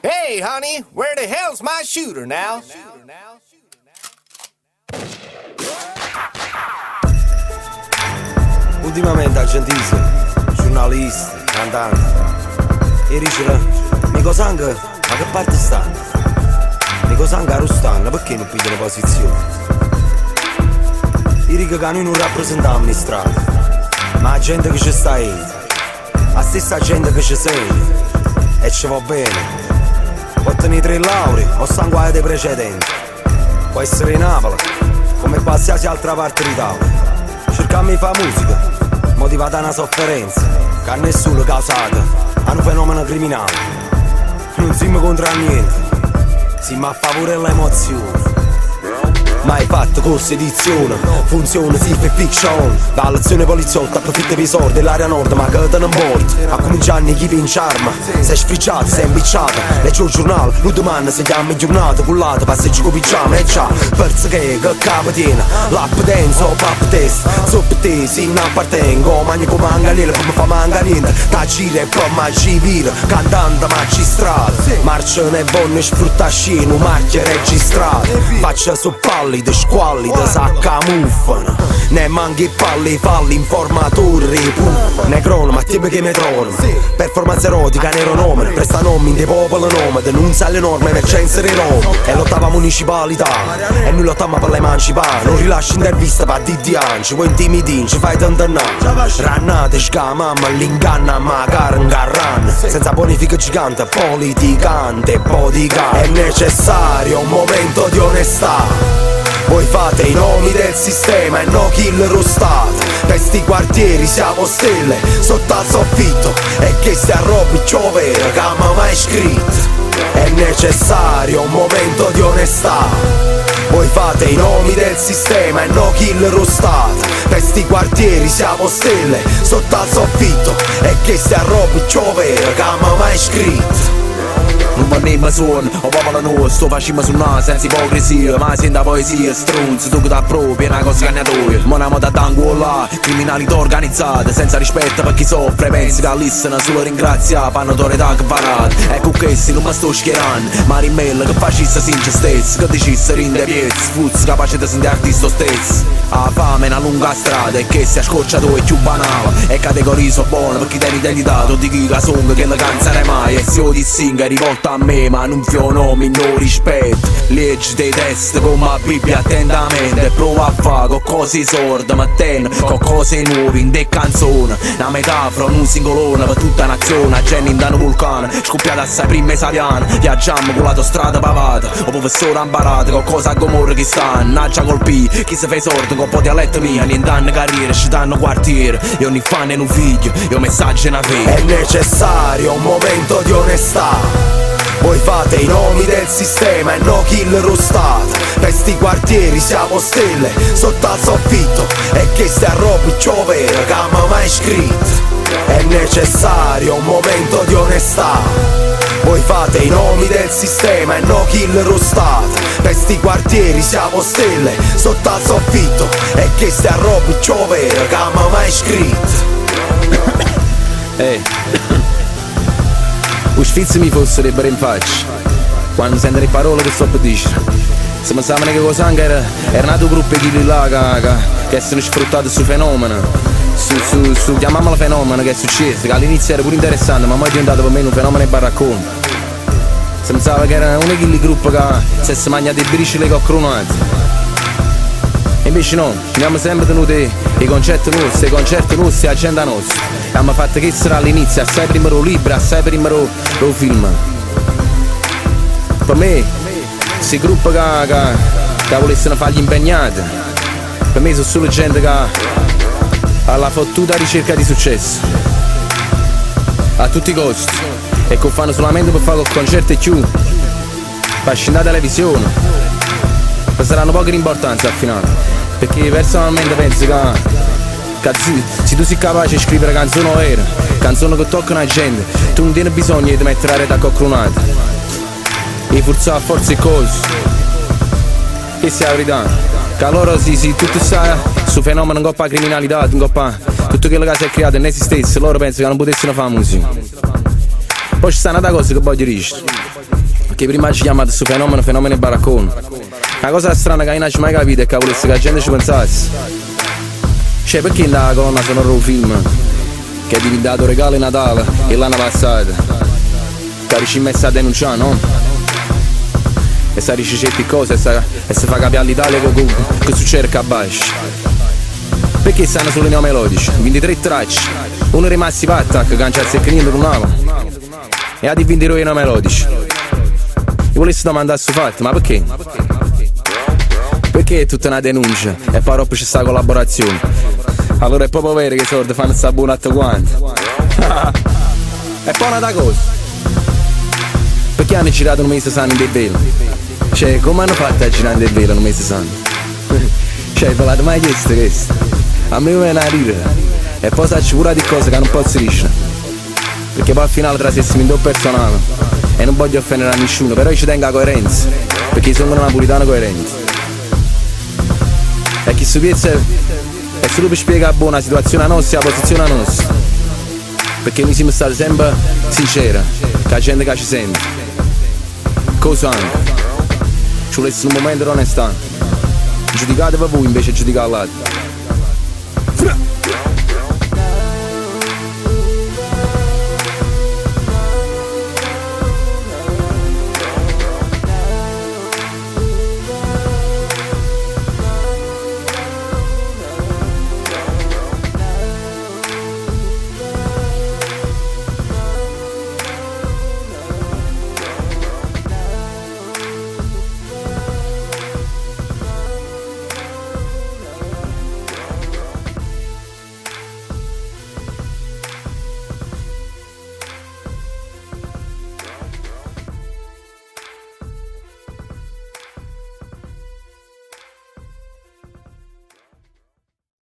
Hey, honey, where the hell's my shooter now? Ultimamente 'a gente dice, giurnalisti, cantanti, e diceno, Nico Sang, ma che parte stanno? Nico Sang a stanno, perché non pigliano posizione? Io dico che noi non rappresentiamo le strade, ma la gente che ci sta dentro, la stessa gente che ci sente e ci va bene. Può tenere tre lauree o sangue dei precedenti. Può essere Napoli, come qualsiasi altra parte d'Italia. Cercammo di fare musica, motivata da una sofferenza, che a nessuno causata a un fenomeno criminale. Non siamo contro a niente, siamo a favore dell'emozione. Mai fatto corso edizione, funziona sì per fiction. Dall'azione poliziotta approfitta per i soldi dell'area nord, ma che te ne importa? A cominciare chi vince arma, sei sfricciato, sei impicciato. Leggi il giornale, l'ultimo si chiama giornata, cullata, passeggio con pigiama e già. Perché che capo tiene, lap dance o pap test. Sopra te, si non appartengo, mangi come manganiere, poi mi fa manca niente. Ta gira e poi ma ci vira, cantante magistrato. Marciano e bonne sfrutta scena, marchia registrata. Faccia su pallide, squallide, s'accamuffano. Ne manchi palli, falli, informatori, puff. Necrono, ma tipo che metronomo. Performance erotica, nero nome. Presta nomi in dei popolo nomade. Non sa le norme, emergenza di Roma. È l'ottava municipalità. E noi lottiamo per l'emancipare. Non rilasci intervista per DDA. Ci vuoi intimidire, ci fai tentennare. Rannate, sgamamma, l'inganna, magari ingarran. Senza bonifica gigante, politicante, bodyguard. È necessario un momento di onestà. Voi fate i nomi del sistema e no killer lo Stato. Per sti quartieri siamo stelle sotto al soffitto. E che se arrobi ciò vero che mi mai scritto. È necessario un momento di onestà. Voi fate i nomi del sistema e no killer lo Stato. Per sti quartieri siamo stelle sotto al soffitto. E che se arrobi ciò vero che mi mai scritto. Non vanno suono, o popolo nostro, facciamo su noi senza ipocrisia. Ma senta poesia, stronzo, tu che t'appropri, è una cosa cagnatoia. Mo una moda d'angola, criminalità organizzata, senza rispetto per chi soffre. Pensi che listen solo ringrazia, fanno autorità che varate. Ecco che se non mi sto schierando, ma rimmella che facesse sincer stesso, che dicesse rinde piezzi, fuzzi capace di sentire artista stesso. La fame è una lunga strada e che sia scocciato è più banale. E categorie sono buone per chi tiene identità, tu di chi la songa che la canzone mai. E se io distinga è rivolta a me, ma non fio nomi, non rispetto. Leggi dei testi come la Bibbia attentamente. E prova a fare con cose sorde, ma ten, con cose nuove in de canzone. Una metafora, un singolone per tutta nazione. Gente in un vulcano, scoppiata assai prima saviana. Viaggiamo con l'autostrada pavata, o professore imparato, con cosa a Gomorra chi sta. Naggia colpì, chi si fa i sordi con un po' di dialetto mia. Niente danno carriera, ci danno quartiere. E ogni fan è un figlio, e un messaggio è una fede. È necessario un momento di onestà. Voi fate i nomi del sistema e no killer lo Stato. Per sti quartieri siamo stelle sotto al soffitto. E che se arrobi ciò vero che mi mai scritto. È necessario un momento di onestà. Voi fate i nomi del sistema e no killer lo Stato. Per sti quartieri siamo stelle sotto al soffitto. E che se arrobi ciò vero che mi mai scritto. Ehi, o sfizio mi fosse in faccia quando sento le parole che sto per dire. Se mi sapevano che cosa era, era nato un gruppo di quelli là che, che, che sono sfruttati su fenomeno. Su, su, su, chiamiamolo fenomeno che è successo, che all'inizio era pure interessante, ma poi è diventato per me un fenomeno e baraccone. Se mi sapeva che era uno di quei gruppi che si è mangiato i bricioli con cronati. E invece no, abbiamo sempre tenuto i concetti nostri, i concerti nostri e l'agenda nostra. E abbiamo fatto che sarà all'inizio, assai prima lo libro, assai prima lo, lo film. Per me, questi gruppi che, che, che volessero fare gli impegnati, per me sono solo gente che ha la fottuta ricerca di successo. A tutti i costi. E che fanno solamente per fare il concerto e chiù. Per scendere la televisione. Ma saranno poche l'importanza al finale. Perché personalmente penso che, che se tu sei capace di scrivere canzoni vere, canzoni che toccano la gente, tu non tieni bisogno di mettere la rete a coccronata. E forzare a forza e cose. Questa è la verità. Che loro si, si tutto sta su fenomeno in coppa criminalità, in coppa tutto quello che si è creato non esistesse, loro pensano che non potessero fare musica. Poi ci sta n'ata cosa che voglio dire. Perché prima ci chiamate 'stu fenomeno fenomeno 'e baraccone. 'Na cosa strana che io non ho mai capito è che volesse che 'a gente ci pensasse. Cioè perché 'int'a colonna sonora d' 'o film che è diventato regalo 'e Natale 'e l'anno passato ca riuscimmo a denuncià, no? E sta dice certe cose e, sta, e si fa capire all'Italia che, che succede qua abbascio. Perché stanno solo neomelodici? 23 tracce. Uno rimasti Attack, che non c'è niente un altro. E altri 22 neomelodici. Io volessi domandare su fatto, ma perché? Perché è tutta una denuncia e poi dopo c'è sta collaborazione? Allora è proprio vero che i soldi fanno sta buona a tutti quanti. E poi un'altra cosa. Perché hanno girato un mese sano in dei velo? Cioè, come hanno fatto a girare in dei velo un mese sano? Cioè, ve l'avete mai chiesto questo? A me viene a ridere. E poi saccio pure di cose che non posso dire. Perché poi al finale trasessimo in due personale. E non voglio offendere a nessuno, però io ci tengo a coerenza. Perché sono un napolitano coerente. E chi su piezza è solo per spiegare buona la situazione nostra e la posizione nostra. Perché noi siamo stati sempre sinceri, con la gente che ci sente. Cosa anche? Ci volesse un momento di onestà. Giudicatevi voi invece di giudicare l'altro.